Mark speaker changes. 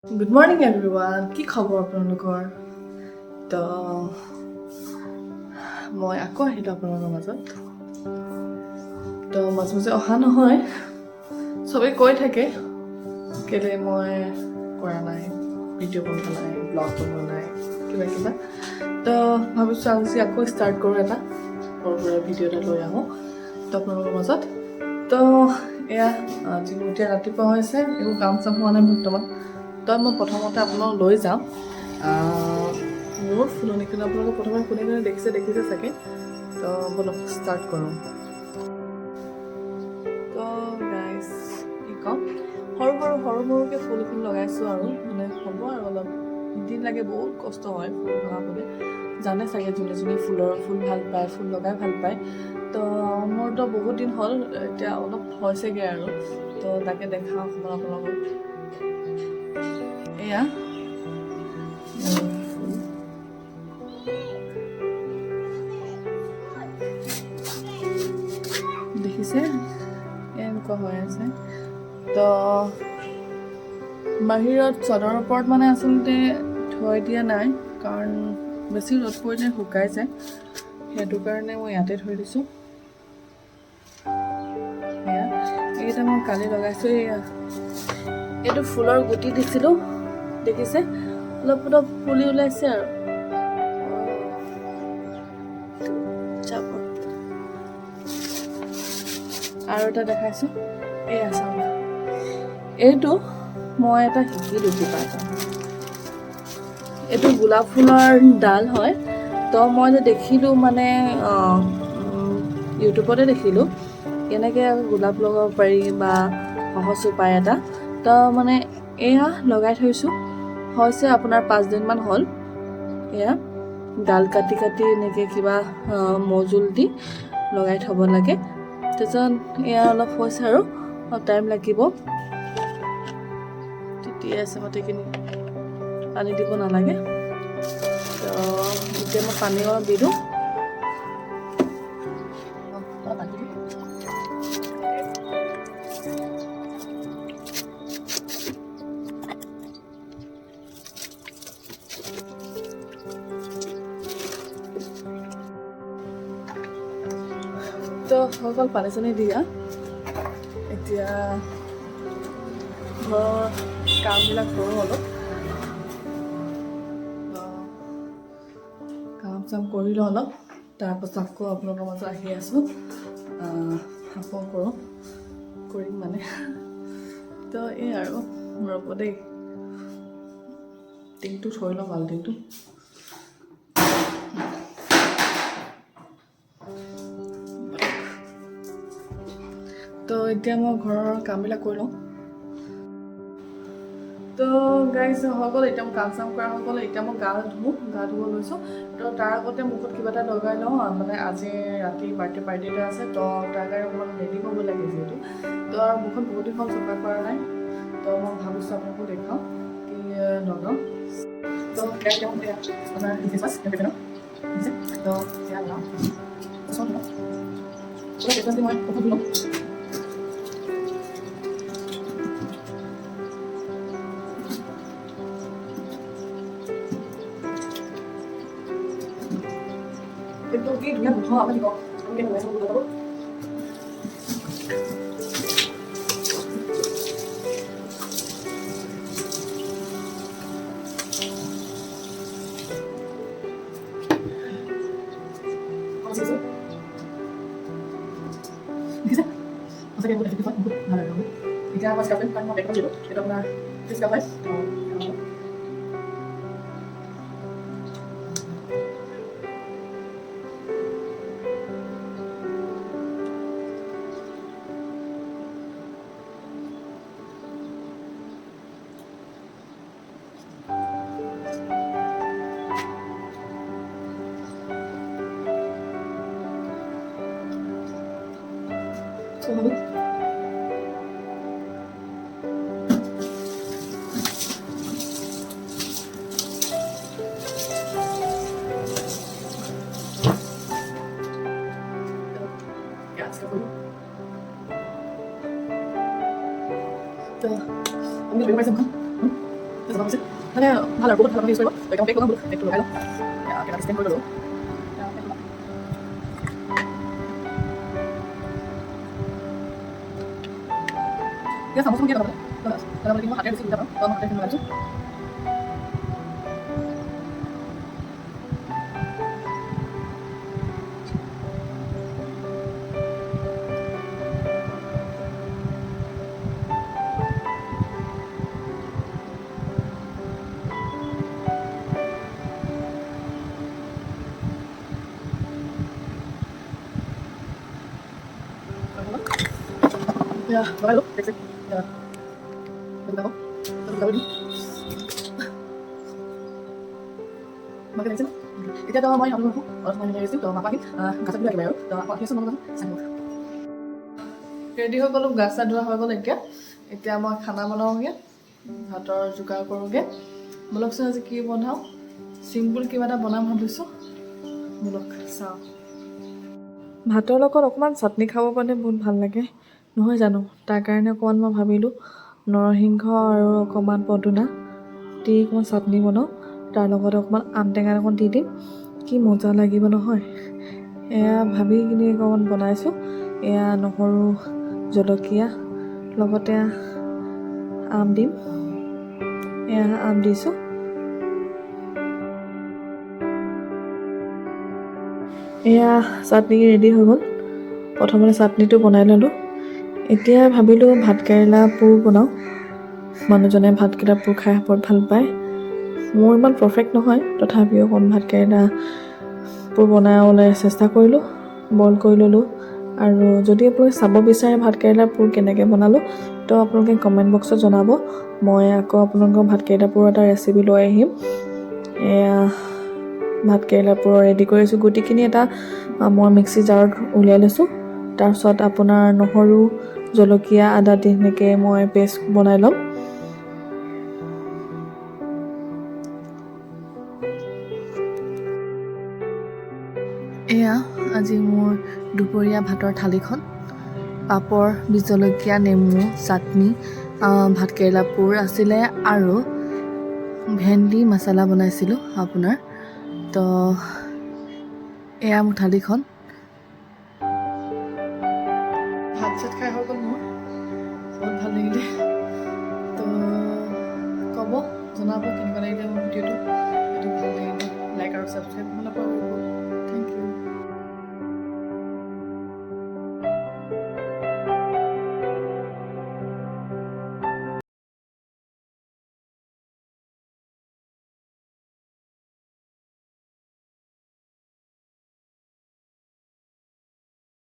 Speaker 1: Good morning everyone, কি খবৰ আপোনালোকৰ? তো মই আকৌ আহিলোঁ আপোনালোকৰ মাজত। তো মাজে মাজে অহা নহয়, চবেই কৈ থাকে কেলৈ মই কৰা নাই, ভিডিঅ' বনোৱা নাই, ব্লগ বনোৱা নাই, কিবা কিবা। তো ভাবিছোঁ আজি আকৌ ষ্টাৰ্ট কৰোঁ, এটা সৰু সুৰা ভিডিঅ' এটা লৈ আহোঁ তো আপোনালোকৰ মাজত। তো এয়া আজি মোৰ এতিয়া ৰাতিপুৱা হৈছে, একো কাম চাম হোৱা নাই বৰ্তমান। তো মই প্ৰথমতে আপোনালোক লৈ যাম মোৰ ফুলনিখন। আপোনালোকে প্ৰথমে কোনে কোনে দেখিছে দেখিছে চাগে। তো ব'লক ষ্টাৰ্ট কৰোঁ। তো গাইজ, কি ক'ম, সৰু সৰু সৰু সৰুকৈ ফুলখিনি লগাইছোঁ আৰু মানে হ'ব আৰু অলপ দিন লাগে, বহুত কষ্ট হয় ফুল লগাবলৈ। জানে চাগে যোনে যোনে ফুল ভাল পায়, ফুল লগাই ভাল পায়। তো মোৰতো বহুত দিন হ'ল, এতিয়া অলপ হৈছেগৈ আৰু। তো তাকে দেখাওঁ অকণমান আপোনালোকক। এয়া ফুল দেখিছে, এনেকুৱা হৈ আছে। তো বাহিৰত চাদৰ ওপৰত মানে আচলতে থৈ দিয়া নাই, কাৰণ বেছি ৰ'দ পৰিলে শুকাই যায়, সেইটো কাৰণে মই ইয়াতে থৈ দিছোঁ। এয়া এইকেইটা মই কালি লগাইছোঁ। এয়া এইটো ফুলৰ গুটি দিছিলোঁ, দেখিছে অলপ অলপ পুলি ওলাইছে আৰু। যাব আৰু এটা দেখাইছোঁ, এয়া চাওক, এইটো মই এটা শিকিলোঁ কিবা এটা। এইটো গোলাপ ফুলৰ ডাল হয়। তো মই যে দেখিলোঁ মানে ইউটিউবতে দেখিলোঁ কেনেকৈ গোলাপ লগাব পাৰি বা সহজ উপায় এটা। তো মানে এয়া লগাই থৈছোঁ, হৈছে আপোনাৰ 5 দিনমান হ'ল। এয়া ডাল কাটি কাটি এনেকৈ কিবা মজুল দি লগাই থ'ব লাগে। তাৰপিছত এয়া অলপ হৈছে আৰু অলপ টাইম লাগিব। তিতিয়ে আছে মাটিখিনি, পানী দিব নালাগে। তো এতিয়া মই পানী অলপ দি দিওঁ। অলপ পানী দি দিওঁ। তো হৈ গ'ল পানী চানী দিয়া। এতিয়া ঘৰৰ কামবিলাক কৰোঁ অলপ। তো কাম চাম কৰি লওঁ অলপ, তাৰপাছত আকৌ আপোনালোকৰ মাজত আহি আছোঁ। আকৌ কৰোঁ, কৰিম মানে। তো এই আৰু ৰ'ব দেই, টিংটো থৈ লওঁ, বাল্টিংটো। তো এতিয়া মই ঘৰৰ কামবিলাক কৰি লওঁ। তো গাইজ, হৈ গ'ল, এতিয়া মোৰ কাম চাম কৰা হৈ গ'ল। এতিয়া মই গা ধুওঁ, গা ধুব লৈছোঁ। তো তাৰ আগতে মুখত কিবা এটা লগাই লওঁ। মানে আজি ৰাতি বাৰ্থডে পাৰ্টি এটা আছে, তো তাৰ কাৰণে অকণমান ৰেডি হ'ব লাগে যিহেতু। তো আৰু মুখখন বহুত দিন হ'ল চফা কৰা নাই, তো মই ভাবিছোঁ আপোনালোকো দেখাওঁ কি লগাওঁ। তো এতিয়া মই এয়া আপোনাৰ ফেচ ৱাছ দেখিছে, তো এয়া লগাওঁ। ফেচ ৱাছ দি মই মুখখন ধুই লওঁ। কিন্তু কি ধুনীয়া গোন্ধ, আপুনি কওক, কেনেকুৱা লগাইছে গোন্ধটো? দেখিছে, সঁচাকৈ বহুত এফেক্টিভ হয়, বহুত ভাল আৰু। এতিয়া মই স্ক্ৰাব কৰিম, কাৰণ মই বেকত দিলোঁ, এইটো আপোনাৰ স্ক্ৰাব হয়। তো হ'ব। তো আপুনি ধৰিব পাৰিছে মুখখন? মানে ভাল আৰু বহুত ভাল ইউজ কৰিব। এতিয়া পেক লগাম, পেকটো লগাই লওঁ, কেনেকৈ ষ্টেণ্ড কৰি ল'লোঁ। এতিয়া চামুচখন কি লগাবলৈ লগাবলৈ, কিন্তু মই হাতেৰে বেছি সুবিধা পাওঁ, তো মই হাতেৰে লগাইছোঁ। এতিয়া লগাই লওঁ, পেক চেক ভালকে লাগিছে ন? এতিয়া তো মই আপোনালোকক অলপ সময় আহিছোঁ, তো মাক আহিম, গা চা ধুই একেবাৰে আৰু তো আকৌ আহি আছোঁ। মই চাই ৰেডি হৈ গ'লোঁ, গা চা ধোৱা হৈ গ'ল। এতিয়া এতিয়া মই খানা বনাওঁগৈ, ভাতৰ যোগাৰ কৰোঁগৈ। ব'লকচোন, আজি কি বনাওঁ? চিম্পুল কিবা এটা বনাম ভাবিছোঁ, ব'লক চাওঁ। ভাতৰ লগত অকণমান চাটনি খাব পালে বহুত ভাল লাগে, নহয় জানো? তাৰ কাৰণে অকণমান মই ভাবিলোঁ নৰসিংহ আৰু অকণমান পদুনা দি অকণমান চাটনি বনাওঁ, তাৰ লগত অকণমান আম টেঙা অকণ দি দিম, কি মজা লাগিব নহয়! এয়া ভাবি কিনি অকণমান বনাইছোঁ। এয়া নহৰু, জলকীয়া, লগতে আম দিম। এয়া আম দিছোঁ। এয়া চাটনি ৰেডি হৈ গ'ল। প্ৰথমতে চাটনিটো বনাই ল'লোঁ। এতিয়া ভাবিলোঁ ভাতকেৰেলা পোৰ বনাওঁ। মানুহজনে ভাতকেৰেলা পোৰ খাই বৰ ভাল পায়। মোৰ ইমান পাৰফেক্ট নহয়, তথাপিও অকণ ভাতকেৰেলা পোৰ বনাবলৈ চেষ্টা কৰিলোঁ। বইল কৰি ল'লোঁ। আৰু যদি আপোনালোকে চাব বিচাৰে ভাতকেৰেলা পোৰ কেনেকৈ বনালোঁ, তো আপোনালোকে কমেণ্ট বক্সত জনাব। মই আকৌ আপোনালোকৰ ভাতকেৰেলা পোৰৰ এটা ৰেচিপি লৈ আহিম। এয়া ভাতকেৰেলা পোৰ ৰেডি কৰিছোঁ। গুটিখিনি এটা মই মিক্সি জাৰত উলিয়াই লৈছোঁ। তাৰপিছত আপোনাৰ নহৰু, জলকীয়া, আদা দি সেনেকৈ মই পেষ্ট বনাই ল'ম। এয়া আজি মোৰ দুপৰীয়া ভাতৰ থালিখন: পাপৰ, বিহ জলকীয়া, নেমু চাটনি, ভাতকেৰেলা পোৰ আছিলে আৰু ভেন্দি মছলা বনাইছিলোঁ আপোনাৰ। তো এয়া মোৰ থালিখন। ভাত চাত খাই হৈ গ'ল মোৰ, বহুত ভাল লাগিলে। তো ক'ব, জনাব কেনেকুৱা লাগিলে মোৰ ভিডিঅ'টো। যদি ভাল লাগিলে লাইক আৰু ছাবস্ক্ৰাইব কৰিব নাপাহৰিব।